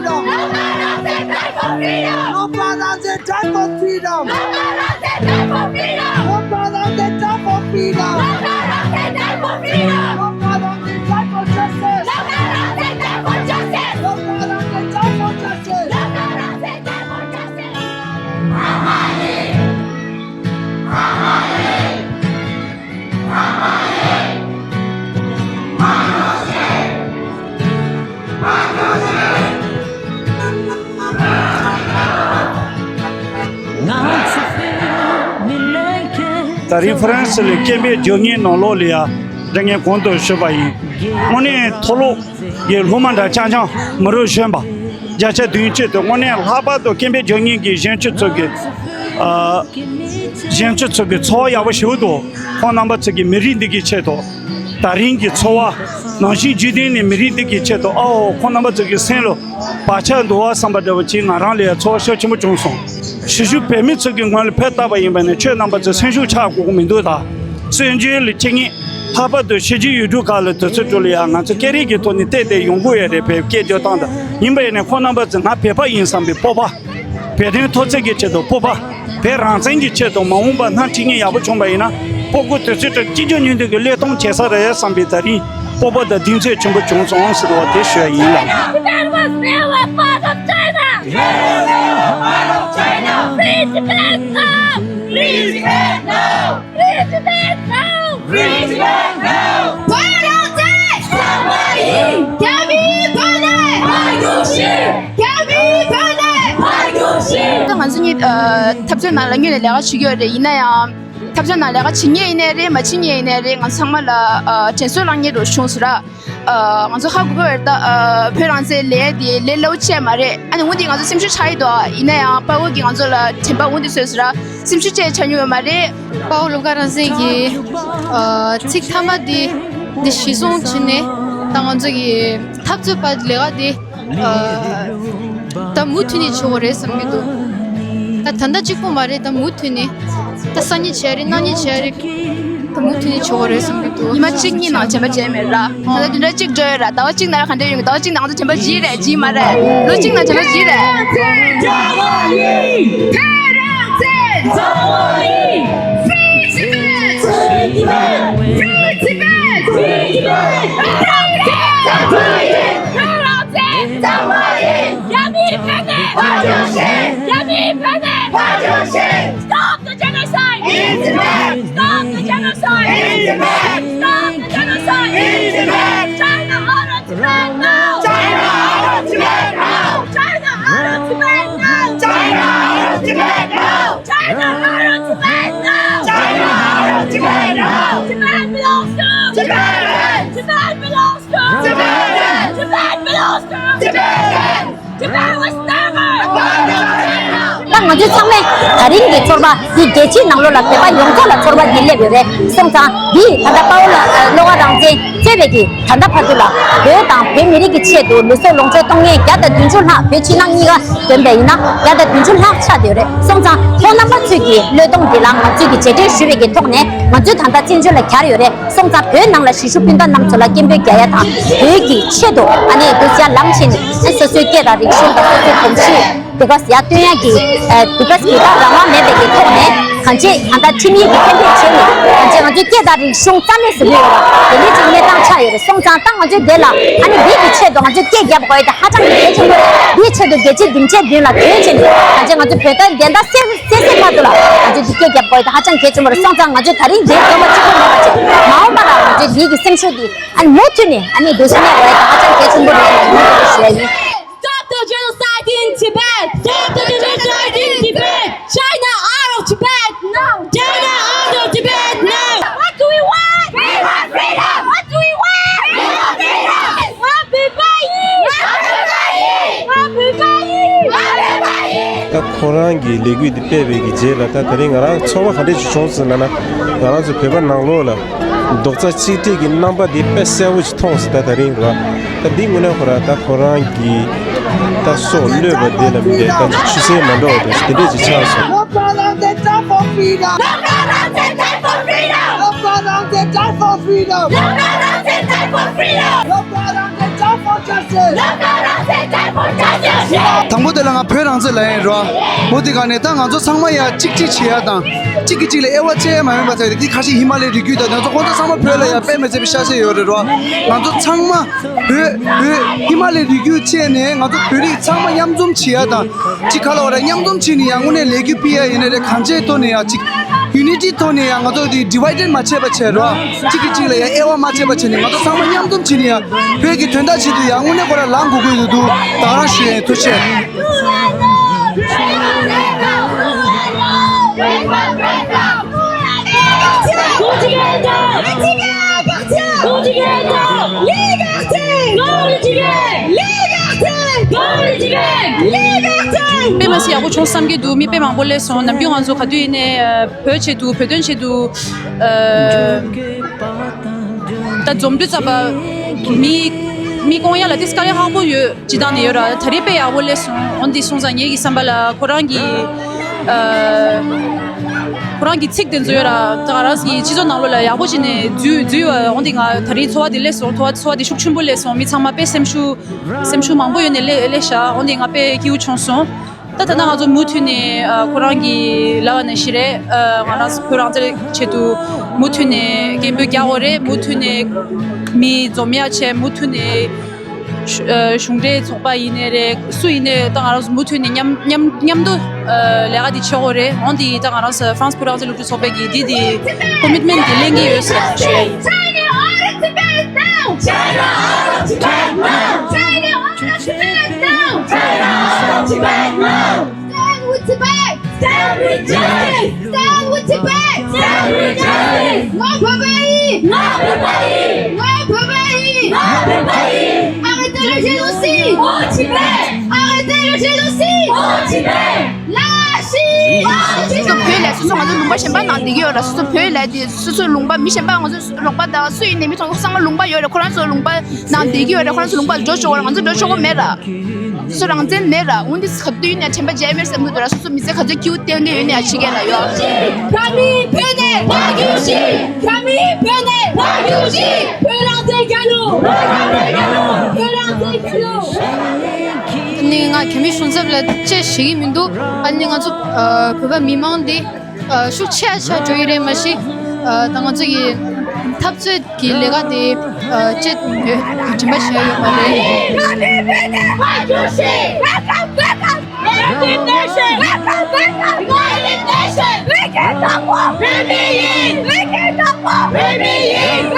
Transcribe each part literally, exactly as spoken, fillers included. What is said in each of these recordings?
Nos Parents die for freedom! Nos Parents die for freedom! Nos Parents die for freedom! Nos Parents die for freedom! Nos Parents die for freedom! Nos Parents die for justice! Nos Parents die for justice! Nos Parents die for justice! Nos Parents die for justice! ད་རིང་ཧྥ་རན་སི་ལ་སྐད་འབོད་རྒྱག་མཁན་ནང་ལོགས་ལ་ཡ་དེ་སྔོན་གོང་དུ་ཞུས་པ་ཡིན། དངོས་གནས་མཐོ་སློབ་ཀྱི་སློབ་མ་འདྲ་རྐྱང་རྐྱང་མི་རུ་བཞོན་པ་བརྒྱ་ཆ་བདུན་ཅུ་དེ་དངོས་གནས་ལྷག་པར་དུ་སྐད་འབོད་རྒྱག་མཁན་གྱི་གཞོན་སྐྱེས་ཚོ་གི་ཨ་གཞོན་སྐྱེས་ཚོ་གི་འཚོ་བ་ཡག་པོ་ཞིག་འདུག་ཁོང་རྣམ་པ་ཚོ་གི་མི་རིགས་འདི་གི་ཆེད་དུ། ད་རིང་གི་འཚོ་བ་ནང་བཞིན་རྒྱུན་ལྡན་ནས་མི་རིགས་འདི་གི་ཆེད་དུ། ཨའོ་ཁོང་རྣམ་པ་ཚོ་གི་སེམས་ལ་བག་ཆགས་འདུག་བསམ་པ་འདྲ་བོ་ཅིག་ང་རང་ལ་ཡང་ཚོར་བ་ཤུགས་ཆེན་པོ་བྱུང་སོང་། གཞིས་བཞུགས་བོད་མི་ཚོ་གི་ངོས་ལ་ཕེབས་བལྟས་པ་ཡིན་པ་ནས་ཁྱོད་རྣམ་པ་ཚོ་སེམས་ཤུགས་ཆག་དགོས་ཀྱི་མི་འདུག་ད་བཙན་བྱོལ་ལ་སྐྱེ་མཁན་ལྷག་པར་དུ་གཞིས་བྱེས་ཡུལ་གྲུ་ཁག་ལ་དུས་ཚོད་དྲུག་ལ་ཡང་ང་ཚོ་སྐད་རིགས་ཀྱི་ཐོག་ནས་བལྟས་ཏེ་ཡོང་གི་ཡོད་རེད། བོད་སྐད་བརྗོད་སྟངས་དང་། ཡིན་པ་ཡིན་ནས་ཁོང་རྣམ་པ་ཚོ་ང་བོད་པ་ཡིན་བསམ་པའི་སྤོབས་པ། བོད་དོན་མཐོ་ཚད་ཀྱི་ཆེད་དུ་སྤོབས་པ། བོད་རང་བཙན་གྱི་ཆེད་དུ་མ་འོངས་པ་སྣ་ཁྲིད་མཁན་ཡག་པོ་བྱུང་བ་ཡིན་ན། སྤོ་སྒུར་དུས་ཚོད་དང་གཅིག་གྱུར་ཉིན་དུ་གི་བློས་གཏོང་བྱེད་ས་རེད་བསམ་པའི་ད་རིང་སྤོབས་པ་དང་གདེང་ཚོད་ཆེན་པོ་བྱུང་སོང་ཟེར་བ་དེ་ཞུ་ཡ་ཡིན་ལགས། That was never part of China! Never part of China! Free Tibet now! Free Tibet now! Free Tibet now! Free Tibet now! བོད་རང་བཙན་གཙང་མ་ཡིན། རྒྱ་མིའི་གོ་ལའི་ཕར་རྒྱུགས་ཤིག་རྒྱ་མིའི་གོ་ལའི་ཕར་རྒྱུགས་ཤིག་ང་ཚོ་གཉིས་ཨ་འཐབ་རྩོད་ནང་ལ་དངོས་ནས་ལས་ཀ་བྱེད་ཀྱི་ཡོད་རེད། ཡིན་ན་ཡང་འཐབ་རྩོད་ནང་ལས་ཀ་བྱེད་མཁན་ཡིན་ནའི་རེད། མ་བྱེད་མཁན་ཡིན་ནའི་རེད། ང་ཚོ་ཚང་མ་ལ་ཨ་དྲན་གསོ་བསླང་མཁན་རུ་བྱུང་སོང་ར། ཨ་ང་ཚོ་ཧ་གོ་གི་ཡོད་རེད། ད་ཨ་བོད་རང་བཙན་ལས་དེ་ལས་སླ་པོ་ཅིག་མ་རེད། ཨ་ནི་འོ་འདི་ང་ཚོ་སེམས་ཤུགས་ཆག་ཡི་འདུག་ཡིན་ན་ཡང་དཔའ་བོ་གིས་ང་ཚོ་ལ་དྲན་པ་འོ་འདི་བཟོས་སོང་ར། སེམས་ཤུགས་ཅིག་ཆག་མྱོང་ཡོད་མ་རེད། དཔའ་བོ་བློ་དགའ་རང་བཙན་གྱི་ཨ་ཚིག་མཐའ་མ་འདི་འདི་གཞིར་བཟུང་བྱས་ནས་ད་ང་ཚོ་གི་འཐབ་རྩོད་པ་ལས་ཀ་འདི་ཨ་ད་མུ་མཐུད་ནས་བྱེད་དགོས་རེད་བསམ་གྱི་འདུག་ད་ད་ལྟ་གཅིག་པོ་མ་རེད། ད་མུ་མཐུད་ནས་ད་སང་ཉིན་བྱས་རེད། གནངས་ཉིན་བྱས་རེད། ད་མུ་མཐུད་ནས་བྱེད་དགོས་རེད་བསམ་གྱི་འདུག་ཉི་མ་གཅིག་གཉིས་ནང་བྱས་པ་བྱས་མེད་ར། ད་ལྟ་བདུན་ཕྲག་གཅིག་འགྲོ་ཡོད་ར། ཟླ་བ་གཅིག་ནང་ལ་ག་འདྲ་ཡོང་གི། ཟླ་བ་གཅིག་ནང་ང་ཚོ་བྱས་པ་བྱས་རེད། བྱས་མ་རེད། ལོ་གཅིག་ནང་བྱས་པ་བྱས་རེད། Free Tibet! Free Tibet! Free Tibet! རྒྱ་མིའི་བོད་ནས་ཕར་རྒྱུགས་ཤིག་རྒྱ་མིའི་བོད་ནས་ཕར་རྒྱུགས་ཤིག Stop the genocide! In Tibet! Stop the genocide! In Tibet! Stop the genocide! In Tibet! China out of Tibet now! China out of Tibet now! China out of Tibet now! China out of Tibet now! China out of Tibet now! China out of Tibet now! Tibet belongs to Tibetans! Tibet belongs to Tibetans! Tibet belongs to Tibetans! Tibet was never a part of China! ད་ང་ཚོ་ཚང་མས་ད་རིང་གི་ཚོར་བ་འདི་རྒྱལ་སྤྱིའི་ནང་ལོགས་ལ་བོད་པ་ཡོངས་རྫོགས་ལ་ཚོར་བ་འདི་སླེབས་ཡོད་རེད། སོང་ཙང་འདི་ད་ལྟ་དཔའ་བོ་ལ་བློ་དགའ་རང་བཙན་གཙོས་པའི་གི་ད་ལྟ་བར་དུ་ལ་བོད་དང་བོད་མི་རིགས་ཀྱི་ཆེད་དུ་ལུས་སྲོག་ལོངས་སྤྱོད་གཏོང་མཁན་བརྒྱ་དང་བདུན་ཅུ་ལྷག་བོད་ཕྱི་ནང་གཉིས་ཀ་བསྡོམས་པ་ཡིན་ན་བརྒྱ་དང་བདུན་ཅུ་ལྷག་ཆགས་བསྡད་ཡོད་རེད། སོང་ཙང་ཁོང་རྣམ་པ་ཚོས་ཀྱི་བློས་གཏོང་འདི་ལ་ང་ཚོས་ཀྱི་རྗེས་དྲན་ཞུ་བའི་གི་ཐོག་ནས་ང་ཚོས་ད་ལྟ་བཙན་བྱོལ་ལ་གྱར་ཡོད་རེད། སོང་ཙང་བོད་ནང་ལ་གཞིས་བཞུགས་སྤུན་ཟླ་རྣམས་ཚོ་ལ་སྐད་འབོད་རྒྱག་ཡ་དང་བོད་ཀྱི་ཆེད་དུ་ཨ་ནེ་འདུག་ཡ་ལངས་བྱས་ནས་ཨ་སོ་སོའི་སྐད་དང་རིག་གཞུང་དང་སོ་སོའི་གོམས་གཤིས་འདི་ག་ཡ་སྟོན་ཡ་གི་ཨ་འདུག་ག་ཡི་དྭགས་རང་དབང་མེད་པའི་གི་ཐོག་ནས་གང་ཅི་ཨ་ད་ཁྲིམས་ཡིག་གི་སྐད་འབོད་བྱས་ནས་གང་ཅི་ང་ཚོའི་སྐད་དང་རིག་གཞུང་རྩ་མེད་བཟོ་གི་ཡོད་པ་དེ་འདྲའི་ཅིག་གནས་སྟངས་ཆགས་ཡོད་རེད། སོང་ཙང་ད་ང་ཚོས་དེ་ལ་ཨ་ནེ་འདི་གི་ཆེད་དུ་ང་ཚོས་སྐད་རྒྱབ་དགོས་ཡ་དེ་ཧ་ཅང་གི་གལ་ཆེན་པོ་རེད། འདིའི་ཆེད་དུ་རྒྱལ་སྤྱིའི་སྡིངས་ཆའི་མདུན་ལ་ཐོན་བྱས་ནས་གང་ཅི་ང་ཚོ་བོད་དོན་བདེན་མཐའ་གསལ་གསལ་གསལ་མ་ཐུབ་ལ་ང་ཚོས་འདི་སྐད་རྒྱབ་དགོས་ཡ་དེ་ཧ་ཅང་གལ་ཆེན་པོ་རེད། སོང་ཙང་ང་ཚོས་ད་རིང་འདིའི་སྐྱོན་པ་གཅིག་པོ་མེད་པ་བྱས་མ་འོངས་པ་ལ་ང་ཚོས་འདིའི་གི་སེམས་ཤུགས་འདི་ཨ་ནི་མུ་མཐུད་ནས་ཨ་ནི་འདུག་སེ་གནས་དགོས་ཡ་དེ་ཧ་ཅང་གལ་ཆེན་པོ་རེད་ལབ་ནས་ཞུ་ཡ་ཡིན། Stop the genocide in Tibet! Stop the genocide in Tibet! China out of Tibet now! China out of Tibet now! What do we want? We want freedom! What do we want? We want freedom! ང་བོད་པ་ཡིན། ང་བོད་པ་ཡིན། ང་བོད་པ་ཡིན། ང་བོད་པ་ཡིན། ད་ཁོ་རང་གི་ལས་འགུལ་འདི་སྤེལ་བའི་གི་རྗེས་ལ་ད་དེ་རིང་ང་རང་ཚོར་བ་ག་འདྲས་ཞིག་བྱུང་ཟེར་ན་ན་ང་རང་ཚོ་བོད་པ་ནང་ལོགས་ལ་རྡོག་རྩ་གཅིག་སྒྲིལ་གྱི་རྣམ་པ་འདི་དཔེ་གསལ་པོ་ཞིག་མཐོང་སོང་ད་དེ་རིང་ར། ད་འདི་དངོས་གནས་ཁོ་རང་ད་ཁོ་རང་གི་ད་སྲོག་བློས་པ་འདི་ལ་མི་འདྲ་ད་ཅིག་ཆུད་ཟོས་མ་འགྲོ་བ་འདྲ་ཞིག་དེ་འདྲས་ཅིག་ཆགས་སོང་། Nos parents they die for freedom! Nos parents they die for freedom! Nos parents they die for freedom! Nos parents they die for freedom! Nos parents they die for justice! Nos parents they die for justice! དང་པོ་དེ་ལ་ང་བོད་རང་བཙན་ལབ་ཡིན་རོ། འོ་དེ་ག་ནས་ད་ང་ཚོ་ཚང་མ་ཡ་གཅིག་གཅིག་བྱེད་ཡ་དང་། གཅིག་གིས་གཅིག་ལ་དབྱེ་བ་བཅད་ཡ་མ་ཡིན་པ་ཚ་ཡ་དེ་ཁ་ཤས་ཧི་མ་ལའི་རི་རྒྱུད་དང་དེ་ཚོ་ཁོང་ཚོ་ཚང་མ་བོད་ལ་ཡ་དཔེ་མི་སྲིད་པའི་ཤ་ཤེད་ཡོད་རེད་རོ། ང་ཚོ་ཚང་མ་བོད་བོད་ཧི་མ་ལའི་རི་རྒྱུད་བཅད་ནས་ང་ཚོ་བོད་རིགས་ཚང་མ་མཉམ་འཛོམས་བྱེད་ཡ་དང་། གཅིག་ག་ལ་བ་ར་མཉམ་འཛོམས་བྱེད་ནས་ཡ་དངོས་གནས་ལས་འགུལ་སྤེལ་ཡ་ཡིན་ན་རེད། གང་ཅིའི་ཐོག་ནས་ཡ་གཅིག་ཡུ་ནི་ཊི་ཐོག་ནས་ཡང་ང་ཚོ་འདི་ཌི་ཝའི་ཌེཌ་མ་བྱས་པ་བྱས་རོགས། གཅིག་གིས་གཅིག་ལ་ཡང་དབྱེ་བ་མ་བྱས་པ་བྱས་ནས་ང་ཚོ་ཚང་མ་མཉམ་འཛོམས་བྱས་ནས་ཡང་བོད་ཀྱི་དོན་དག་ཆེད་དུ་ཡང་དངོས་གནས་ཁོ་རང་ལངས་དགོས་ཀྱི་འདུག་ད་ག་རང་ཞུ་ཡ་ཡིན། ཐུགས་རྗེ་ཆེ། དཔེ་མ་སྲིད་ཡག་པོ་བྱུང་བསམ་གྱི་འདུག་མི་དཔེ་མང་པོ་སླེབས་སོང་། ནམ་རྒྱུན་ང་ཚོ་ག་དུས་ཡིན་ནའི་བོད་ཆེད་དུ་བོད་དོན་ཆེད་དུ་ད་འཛོམས་འདུ་ཚོགས་པ་མི་མི་སྐོང་ཡ་ལ་ཏིས་དཀའ་ལས་ཁག་པོ་ཡོད་ཅི་ད་ནས་ཡོད་ར། ད་རེས་དཔེ་ཡག་པོ་སླེབས་སོང་། འོན་ཏེ་སོང་ཙང་ངེད་ཀྱི་བསམ་པ་ལ་ཁོ་རང་གི་ཁོ་རང་གི་ཚིག་དེ་ཚོ་ཡོད་ར། ད་ང་རང་གི་སྤྱི་ཚོགས་ནང་ལོགས་ལ་ཡག་པོ་བྱས་ནས་འཛུལ་འཛུལ་བ། འོན་ཏེ་ང་ད་རེས་ཚོར་བ་དེ་སླེབས་སོང་། ཚོར་བ་ཚོར་བ་དེ་ཤུགས་ཆེན་པོ་སླེབས་སོང་། མི་ཚང་མ་དཔེ་སེམས་ཤུགས་སེམས་ཤུགས་མང་པོ་ཡོད་ནས་སླེབས་སླེབས་ཤག་འོན་ཏེ་ང་དཔེ་སྐྱིད་པོ་བྱུང་སོང་། ད་ད་ལྟ་ང་ཚོ་མུ་མཐུད་ནས་ཨ་ཁོ་རང་གི་ལབ་པ་ནང་བཞིན་རེད། ཨ་ང་རང་ཚོ་བོད་རང་བཙན་ཆེད་དུ་མུ་མཐུད་ནས་སྐད་འབོད་རྒྱག་དགོས་རེད། མུ་མཐུད་ནས་མི་འཛོམས་ཡ་བྱས། མུ་མཐུད་ནས་གཞུང་ཨ་གཞུང་འབྲེལ་ཚོགས་པ་ཡིན་ནའི་རེད། སུ་ཡིན་ནའི་ད་ང་རང་ཚོ་མུ་མཐུད་ནས་མཉམ་མཉམ་མཉམ་དུ་ཨ་ལས་ཀ་འདི་བྱེད་དགོས་རེད། འོན་ཏེ་ད་ང་རང་ཚོ་ཧྥ་རན་སི་བོད་རང་བཙན་སློབ་ཕྲུག་ཚོགས་པའི་གི་འདི་འདི་ཀོ་མིཊ་མེན་ཊི་འདི་ལེན་གྱི་ཡོད་ཟེར་ཞུ་ཡ་ཡིན། China or Tibet now! China or Tibet now! China or Tibet now! China or Tibet now! Stand with Tibet! Stand with justice! Stand with Tibet! Stand with justice! Ngok Babai! Ngok Babai! Ngok Babai! Ngok Babai! Arrêtez le génocide! Au Tibet! Arrêtez le génocide! Au Tibet! La Chine! སོ་སོ་བོད་ལ་སོ་སོ་ང་ཚོ་ལུང་པ་གཞན་པ་ནང་བསྡད་ཀྱི་ཡོད་ར། སོ་སོ་བོད་ལ་དེ་སོ་སོའི་ལུང་པ་མི་གཞན་པ་ང་ཚོ་རོགས་པ་དང་སུ་ཡིན་ནའི་མི་ཚང་མ་ཚང་མ་ལུང་པ་ཡོད་རེད། ཁོ་རང་ཚོ་ལུང་པ་ནང་བསྡད་ཀྱི་ཡོད་རེད། ཁོ་རང་ཚོ་ལུང་པ་ལ་འགྲོ་ཆོག་གོ་ར། ང་ཚོ་འགྲོ་ཆོག་གོ་མེད་ར། སོ་སོ་རང་བཙན་མེད་ར། འོན་ཏེ་ག་དུས་ཡིན་ནའི་དྲན་པ་བརྗེད་མེད་བསམ་གྱི་འདུག་ར། སོ་སོ་མི་ཚེ་ག་ཚོད་སྐྱིད་པོ་བསྟན་གྱི་ཡོད་ནའི་ཨ་ཕྱི་རྒྱལ་ལ་ཡོད། Famille Benin! བོད་རང་བཙན་རྒྱལ་ལོ། བོད་རང་བཙན་རྒྱལ་ལོ། བོད་རང་བཙན་རྒྱལ་ལོ། ནི་ང་ག་མི་གཞུང་ཚབ་ལ་ཅེས་ཞུ་གི་མི་འདུག་ཨ་ནི་ང་ཚོ་ཨ་བོད་པ་མི་མང་འདི་ཨ་ཤུགས་ཆེ་ཆེ་འགྲོ་ཡི་རེད། མ་གཞི་ཨ་ད་ང་ཚོ་ཡི་འཐབ་རྩོད་ཀྱི་ལས་ཀ་དེ་ཨ་ཅེས་དྲན་པ་བྱས་ཡོད་པ་རེད། United Nation! Welcome, welcome! United Nation! Welcome, welcome! United Nation! We can talk for free Beijing! We can talk for free Beijing!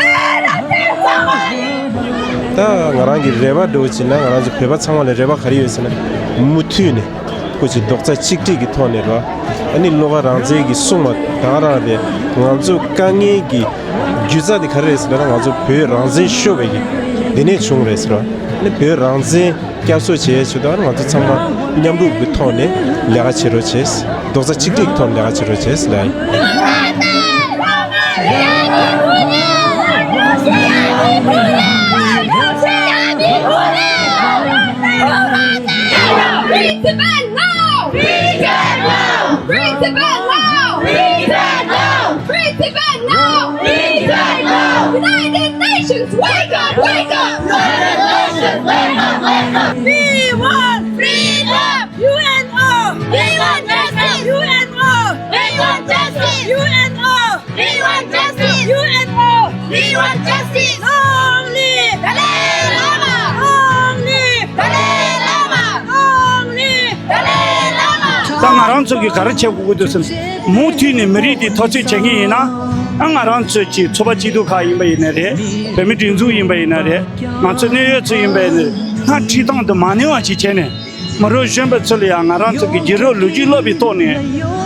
ད་ང་རང་གི་རེ་བ་འདྲ་བོ་བྱས་ན། ང་རང་ཚོ་བོད་པ་ཚང་མ་ལ་རེ་བ་ག་རེ་ཡོད་ཟེར་ན། མུ་མཐུད་ནས་སྐུ་མཁྱེན་རྡོག་རྩ་གཅིག་སྒྲིལ་གྱི་ཐོག་ནས་རེད་བ། ཨ་ནི་བློ་དགའ་རང་བཙན་གྱིས་གསུངས་པ་ད་ག་རང་རེད། ང་ཚོ་དཀའ་ངལ་གྱི་རྒྱུ་རྩ་དེ་ག་རེ་རེད་ཟེར་ན། ང་ཚོ་བོད་རང་བཙན་ཤོར་བའི་གི་དེ་ནས་བྱུང་རེད་ཟེར་བ། ཨ་ནི་བོད་རང་བཙན་བསྐྱར་གསོ་བྱེད་ཆེད་དུ་ང་ཚོ་ཚང་མ་མཉམ་རུབ་ཀྱི་ཐོག་ནས་ལས་ཀ་བྱེད་རོགས་བྱེད། རྡོག་རྩ་གཅིག་སྒྲིལ་གྱི་ཐོག་ནས་ལས་ཀ་བྱེད་རོགས་བྱེད་ལབ་ཡིན། Free Tibet now! Free Tibet now! Free Tibet now! Free Tibet now! Free Tibet now! Free Tibet now! United Nations, wake up, wake up! United Nations, wake up, wake up! We want freedom! U N O! We want justice! U N O! We want justice! U N O! We want justice! U N O! We want justice! Long live Dalai Lama! Long live Dalai Lama! Long live Dalai Lama! ད་ང་རང་ཚོ་གིས་ག་རེ་བྱེད་དགོས་ཀྱི་འདུག་ཟེར་ན། མུ་མཐུད་ནས་མི་རིགས་འདི་འཐབ་རྩོད་བྱེད་མཁན་ཡིན་ན། ཨ་ང་རང་ཚོ་གི་ཚོགས་པ་སྐྱིད་སྡུག་ཁག་ཡིན་པ་ཡིན་ན་རེད། བོད་མི་སྒྲིག་འཛུགས་ཡིན་པ་ཡིན་ན་རེད། ང་ཚོ་གནད་ཡོད་ཚོ་ཡིན་པ་ཡིན་ན་རེད། སྔར་ཁྲིད་སྟངས་དེ་མ་ནོར་བ་ཞིག་བྱས་ནས། མི་རབས་གཞོན་པ་ཚོ་ལ་ཡང་ང་རང་ཚོ་གི་རྒྱུད་རབས་ལོ་རྒྱུས་སློབ་པའི་ཐོག་ནས།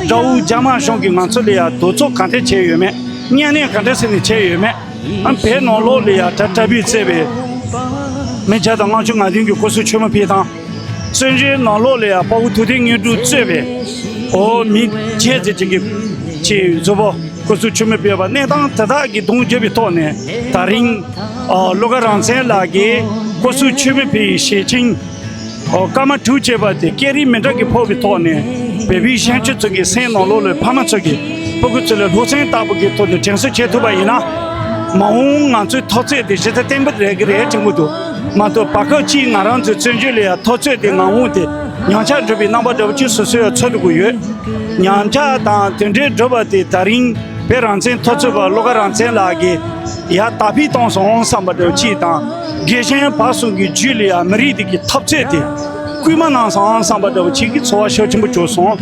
དགྲ་བོ་རྒྱ་དམར་གཞུང་གིས་ང་ཚོ་ལ་ཡང་གདུག་རྩུབ་ག་འདྲ་བྱས་ཡོད་མེད། གཉན་ནད་ག་འདྲ་ཟེར་ནས་བྱས་ཡོད་མེད། ཨ་བོད་ནང་ལོགས་ལ་ཡང་ད་དྲག་པོས་གཙོས་པའི་མི་བརྒྱ་དང་ལྔ་བཅུ་ང་བདུན་གྱི་སྐུ་སྲོག་མཆོད་མེ་ཕུལ་སྟངས། བཙན་བྱོལ་ནང་ལོགས་ལ་ཡང་དཔའ་བོ་ཐུབ་བསྟན་དངོས་གྲུབ་གཙོས་པའི་འོ་མི་བརྒྱད་ཙམ་ཅིག་གིས་ཀྱི་གཟུ་བོ་སྐུ་གཟུགས་མཆོད་མེ་ཕུལ་བ། གནས་སྟངས་དེ་དག་གི་གདུང་རྒྱབ་པའི་ཐོག་ནས་ད་རིང་ཨ་བློ་དགའ་རང་བཙན་ལགས་ཀྱིས་སྐུ་གཟུགས་མཆོད་མེ་ཕུལ་བའི་ཞལ་ཆེམས་ཨོ་སྐར་མ་དྲུག་ཅེས་པ་དེ་སྐད་རིགས་མི་འདྲ་གི་ཕོག་པའི་ཐོག་ནས་བོད་པའི་ཞིང་ཆེན་ཚོ་གི་སེམས་ནང་ལོགས་ལ་ཕ་མ་ཚོ་གི་སྤུ་གུ་ཚོ་ལ་སློབ་ཚན་ལྟ་བུ་གི་ཐོག་ནས་དྲན་གསོ་བྱེད་ཐུབ་པ་ཡིན་ན། མ་འོངས་ང་ཚོའི་འཐབ་རྩོད་དེ་ཇི་ལྟར་བརྟན་པོ་རེད་ཀྱི་རེད་དྲན་གྱི་འདུག་མ་གཏོགས་བར་སྐབས་གཅིག་ང་རང་ཚོའི་བཙན་བྱོལ་ལ་ཡང་འཐབ་རྩོད་དེ་མ་འོངས་དེ་ཉམས་ཆག་འགྲོ་བའི་རྣམ་པ་འདྲ་པོ་ཅིག་སོ་སོ་ཡང་ཚོར་ཐུབ་ཀྱི་ཡོད། ཉམས་ཆག་དང་དེ་འདྲའི་འགྲོ་བ་དེ་ད་རིང་བོད་རང་བཙན་འཐབ་རྩོད་པ་བློ་དགའ་རང་བཙན་ལགས་ཀྱིས་ཡར་དག་ཕྱིད་བཏང་སོང་བསམ་པ་འདྲ་པོ་ཅིག་དང་། རྒྱལ་ཞེན་བག་གསུམ་གྱི་རྒྱུད་ལ་ཡང་མི་རིགས་དེ་གི་འཐབ་རྩོད་དེ་སྐུལ་མ་གནང་སོང་བསམ་པ་འདྲ་པོ་ཅིག་གི་ཚོར་བ་ཤུགས་ཆེན་པོ་བྱུང་སོང་།